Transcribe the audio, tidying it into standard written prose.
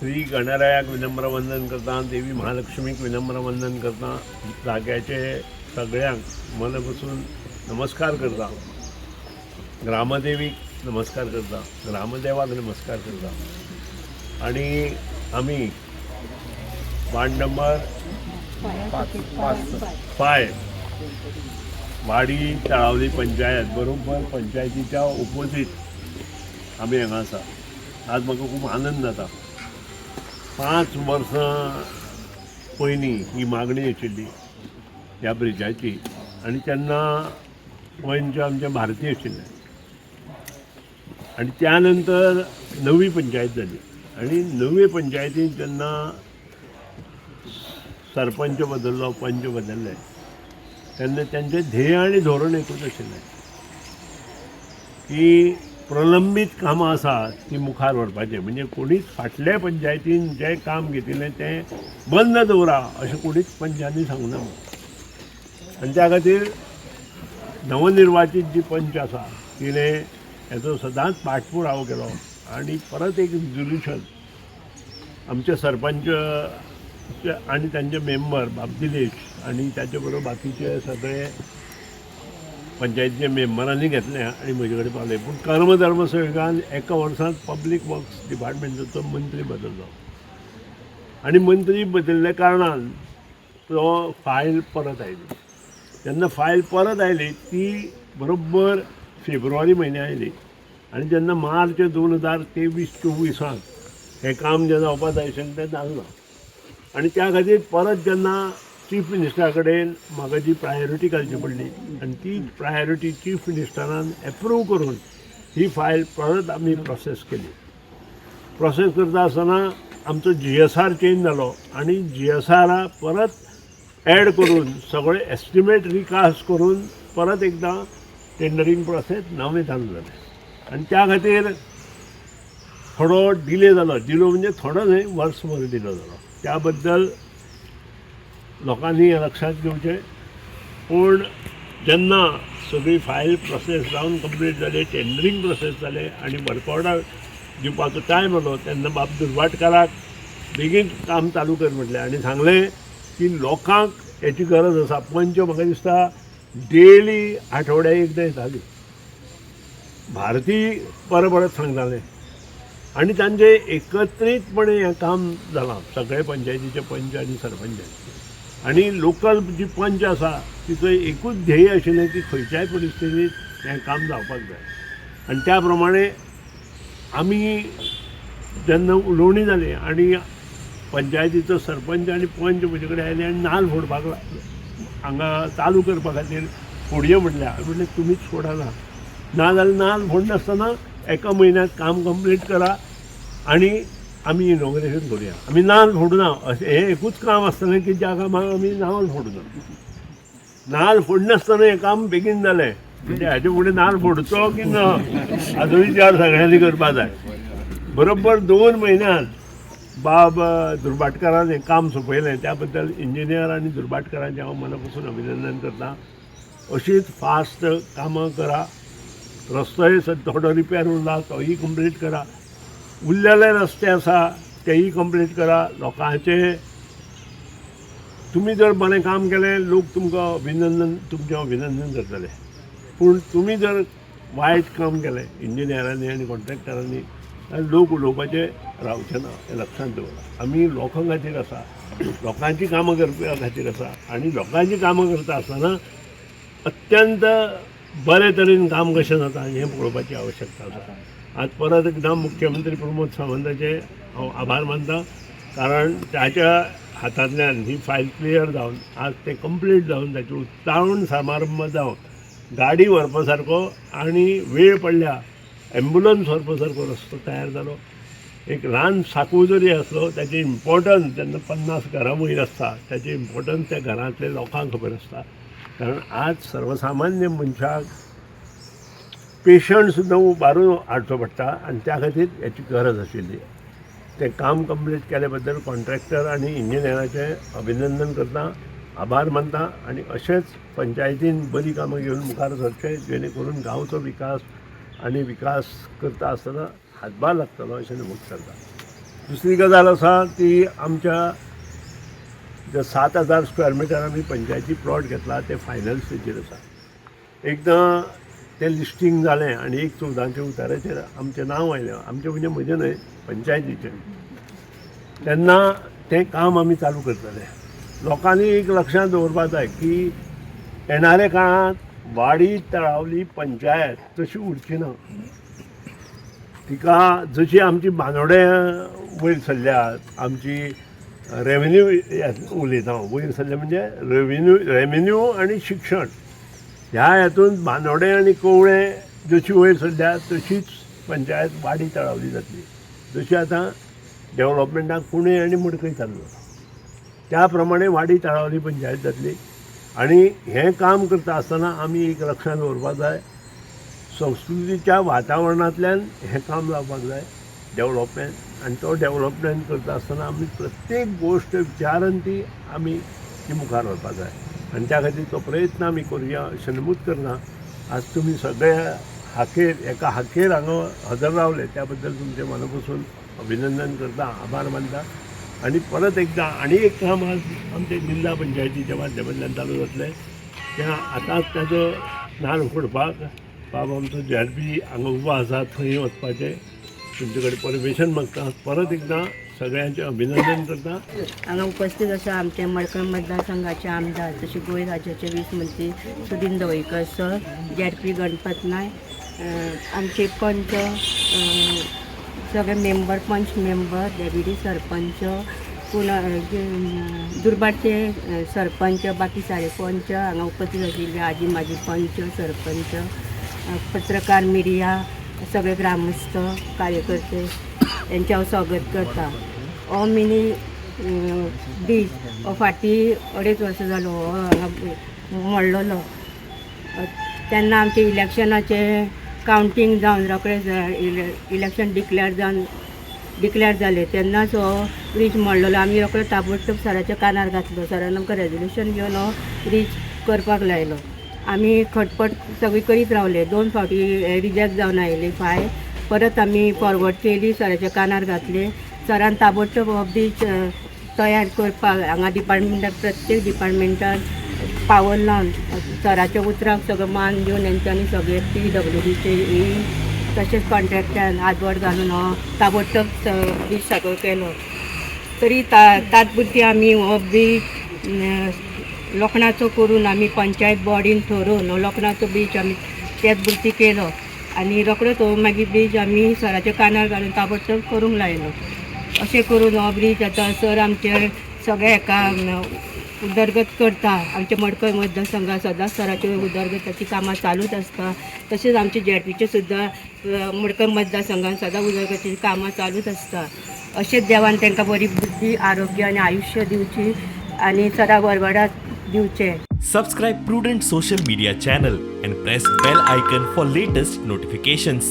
श्री गणरायाक विनम्र वंदन करता, देवी महालक्ष्मीक विनम्र वंदन करता, जाग्याचे सगळ्यांक मन पसून नमस्कार करता, ग्रामदेवीक नमस्कार करता, ग्रामदेवाक नमस्कार करता. आणि आमी वार्ड नंबर 5 वाडी तळावली पंचायत, बरोबर पंचायतीच्या ओपोजीट आमी हांगा आसा. आज म्हाका खूब आनंद जाता. 5 वर्सां पयलीं ही मागणी आशिल्ली ह्या ब्रिजाची आनी तेन्ना पंच आमचे भारती आशिल्ले आनी त्या नंतर नवी पंचायत जाली आनी नवे पंचायतीन जेन्ना सरपंच बदललो, पंच बदलले, तेन्ना तेंचें ध्येय आनी धोरण एकूच आशिल्लें की प्रलंबीत कामां आसा ती मुखार व्हरपाचें. म्हणजे कोणीच फाटल्या पंचायतीन जें काम घेतिल्लें तें बंद दवरा अशें कोणीच पंचांनी सांगना. आनी त्या खातीर नवनिर्वाचीत जी पंच आसा तिणें हेचो सदांच पाठपुरावो केलो आनी परत एक रिजोल्युशन आमचे सरपंच आनी तांचे मेंबर बाब दिलेश आनी ताचे बरोबर बाकीचे सगळे पंचायतीच्या मेंबरांनी घेतलें आनी म्हजे कडेन पावलें. पूण कर्मधर्म संयोगान एका वर्सांत पब्लीक वर्क्स डिपार्टमेंटाचो मंत्री बदललो आनी मंत्री बदलल्या कारणान तो फायल परत आयली. जेन्ना फायल परत आयली ती बरोबर फेब्रुवारी म्हयन्या आयली आनी जेन्ना मार्च 2023-24 हें काम जें जावपा जाय आशिल्लें तें जालें ना. आनी त्या खातीर परत जेन्ना चीफ मिनिस्टरा कडेन म्हाका जी प्रायोरिटी घालची पडली आनी ती प्रायोरिटी चीफ मिनिस्टरान एप्रूव करून ही फायल परत आमी प्रोसेस केली. प्रोसेस करता आसतना आमचो जीएसआर चेंज जालो आनी जीएसआरा परत एड करून सगळे एस्टिमेट रिकास्ट करून परत एकदां टेंडरींग प्रोसेस नवें चालू जालें आनी त्या खातीर थोडो डिले जालो. डिलो म्हणजे थोडो न्हय, वर्सभर डिलो जालो. त्या बद्दल लोकांनी हें लक्षांत घेवचें. पूण जेन्ना सगळी फायल प्रोसेस जावन कंप्लीट जाली, टेंडरींग प्रोसेस जालें आनी वर्क ऑर्डर दिवपाचो टायम आयलो, तेन्ना बाब दुर्भाटकाराक बेगीन काम चालू कर म्हटलें आनी सांगलें की लोकांक हेची गरज आसा. पंच म्हाका दिसता डेली आठवड्या एकदां येताली, भारती परत परत सांगताले आनी तांचे एकत्रीतपणे हें काम जालां. सगळे पंचायतीचे पंच आनी सरपंच आनी लोकल जी पंच आसा तिचो एकूच ध्येय आशिल्लें की खंयच्याय परिस्थितींत हें काम जावपाक जाय. आनी त्या प्रमाणे आमी जेन्ना उलोवणी जालीं आनी पंचायतीचो सरपंच आनी पंच म्हजे कडेन आयले आनी नाल्ल फोडपाक हांगा चालू करपा खातीर फोडया म्हटलें. हांवें म्हटलें, तुमीच फोडा, ना ना जाल्यार नाल्ल फोडनासतना एका म्हयन्यात काम कंप्लीट करा आनी आमी इनॉग्रेशन करुया. आमी नाल्ल फोडुना अशें हें एकूच काम आसतलें की ज्या कामाक आमी नाल्ल फोडुना. नाल्ल फोडनासतना हें काम बेगीन जालें. म्हणजे हाजे फुडें नाल्ल फोडचो की ना हाजो विचार सगळ्यांनी करपा जाय. बरोबर 2 म्हयन्यात बाब दुर्भाटकारान हें काम सोंपयलें. त्या बद्दल इंजिनियर आनी दुर्भाटकारांचें हांव मना पसून अभिनंदन करता. अशीच फास्ट कामां करा. रस्तोय थोडो रिपेर उरला तोय कंप्लीट करा, उरलेले रस्ते आसा तेय कंप्लीट करा. लोकांचे तुमी जर बरें काम केलें, लोक तुमकां अभिनंदन, तुमचें अभिनंदन करतले. पूण तुमी जर वायट काम केलें इंजिनियरांनी आनी कॉन्ट्रॅक्टरांनी, जाल्यार लोक उलोवपाचे रावचे ना, हें लक्षांत दवरा. आमी लोकां खातीर आसा, लोकांची कामां करपा खातीर आसा आनी लोकांची कामां करता आसतना अत्यंत बरे तरेन काम कशें जाता हें पळोवपाची आवश्यकता आसा. आज परत एकदां मुख्यमंत्री प्रमोद सावंताचे हांव आभार मानता, कारण ताच्या हातांतल्यान ही फायल क्लियर जावन आज तें कंप्लीट जावन ताचें उक्तावण समारंभ जावन गाडी व्हरपा सारको आनी वेळ पडल्या एम्बुलन्स व्हरपा सारको रस्तो तयार जालो. एक ल्हान साकू जरी आसलो, ताचें इम्पॉर्टन्स जेन्ना 50 घरां वयर आसता, ताचें इम्पॉर्टन्स त्या घरांतल्या लोकांक खबर आसता. कारण आज सर्वसामान्य मनशाक पेशंट सुद्दां उबारून हाडचो पडटा आनी त्या खातीर हेची गरज आशिल्ली. तें काम कंप्लीट केल्या बद्दल कॉन्ट्रॅक्टर आनी इंजिनियराचें अभिनंदन करता, आभार मानता आनी अशेंच पंचायतीन बरीं कामां घेवन मुखार सरचें, जेणे करून गांवचो विकास आनी विकास करता आसतना हातभार लागतलो अशें नमूद करता. दुसरी गजाल आसा ती आमच्या जे 7000 स्क्वेअर मिटर आमी पंचायती प्लॉट घेतला ते फायनल स्टेजीर आसा. एकदां तें लिस्टींग जालें आनी 1/14च्या उताराचेर आमचें नांव आयलें, आमचें म्हणजे म्हजें न्हय, पंचायतीचें, तेन्ना तें काम आमी चालू करतले. लोकांनी एक लक्षांत दवरपाक जाय की येणाऱ्या काळांत वाडी तळावली पंचायत तशी उरची ना. तिका जशी आमची बांदोडें वयर सरल्या, आमची रेवेन्यू उलयता हांव, वयर सरल्या म्हणजे रेवेन्यू आनी शिक्षण ह्या हातून बांदोडें आनी कवळें जशी वयर सरल्या तशीच पंचायत वाडी तळावली जातली. जशी आतां डेवलॉपमेंटाक पुणे आनी मडकय चाललो त्या प्रमाणे वाडी तळावली पंचायत जातली. आनी हें काम करता आसतना आमी एक लक्षांत दवरपाक जाय, संस्कृतीच्या वातावरणांतल्यान हें काम जावपाक जाय डेवलॉपमेंट. आनी तो डेवलॉपमेंट करता आसतना आमी प्रत्येक गोश्ट विचारान ती आमी ती मुखार व्हरपाक जाय आनी त्या खातीर तो प्रयत्न आमी करुया अशें नमूद करना. आज तुमी सगळे हाकेर एका हाकेर हांगा हजर रावले त्या बद्दल तुमचें मना पसून अभिनंदन करता, आभार मानता. आनी परत एकदां आनी एक काम आज आमच्या जिल्हा पंचायतीच्या माध्यमांतल्यान चालू जातलें, तें आतांच ताजो नाल्ल फोडपाक बाब आमचो जे आर पी हांगा उबो आसा थंय वचपाचें तुमचे कडेन परमिशन मागता. परत एकदां सगळ्यांचें अभिनंदन करता. हांगा उपस्थित आसा आमचे मडकय मतदारसंघाचे आमदार तशें गोंय राज्याचे वीज मंत्री सुदीन ढवळीकर सर, जेडपी गणपत नायक, आमचे पंच, सगळे मेंबर, पंच मेंबर, डेप्युटी सरपंच, पुना दुर्बारचे सरपंच, बाकी सारे पंच, हांगा उपस्थित आशिल्ले आजी माजी पंच सरपंच, पत्रकार, मिडिया, सगळे ग्रामस्थ, कार्यकर्ते यांचे हांव स्वागत करता. हो मिनी ब्रीज हो फाटीं 2.5 वर्सां जालो हो हांगा मोडलेलो. तेन्ना आमचे इलेक्शनाचे कावंटींग जावन रोखडेच इलेक्शन डिक्लेअर जालें तेन्नाच हो ब्रीज मोडलेलो. आमी रोखडो ताबडतोब सराच्या कानार घातलो. सरान आमकां रेजोल्युशन घेवन हो ब्रीज करपाक लायलो. आमी खटपट सगळी करीत रावले. 2 फावटी रिजेक्ट जावन आयली फायल. परत आमी फॉरवर्ड केली, सराच्या कानार घातले. सरान ताबडतोब हो ब्रीज तयार करपाक हांगा डिपार्टमेंटाक, प्रत्येक डिपार्टमेंटान पावर लावन सराच्या उतराक सगळो मान दिवन तेंच्यांनी सगळे पीडब्ल्यूडीचे तशेंच कॉन्ट्रॅक्टरान हातबोट घालून हो ताबडतोब ब्रीज सगळो केलो. तरी तात्पुरती आमी हो ब्रीज लोखणाचो करून आमी पंचायत बॉडीन थरोवन हो लोखणाचो ब्रीज आमी त्याच पुरती केलो आनी रोखडोच हो मागीर ब्रीज आमी सराच्या कानार घालून ताबडतोब करूंक लायलो. अशें करून हो ब्रीज आतां सर आमचे सगळे हेका उदरगत करता. आमच्या मडकय मतदारसंघात सदांच सराच्यो उदरगताची कामां चालूच आसता. तशेंच आमचे जेडपीचे सुद्दां मडकय मतदारसंघात सदां उदरगतीची कामां चालूच आसता. अशेंच देवान तांकां बरी बुद्धी, आरोग्य आनी आयुश्य दिवची आनी सदां वरवडात दिवचें. Subscribe Prudent Social Media channel and press bell icon for latest notifications.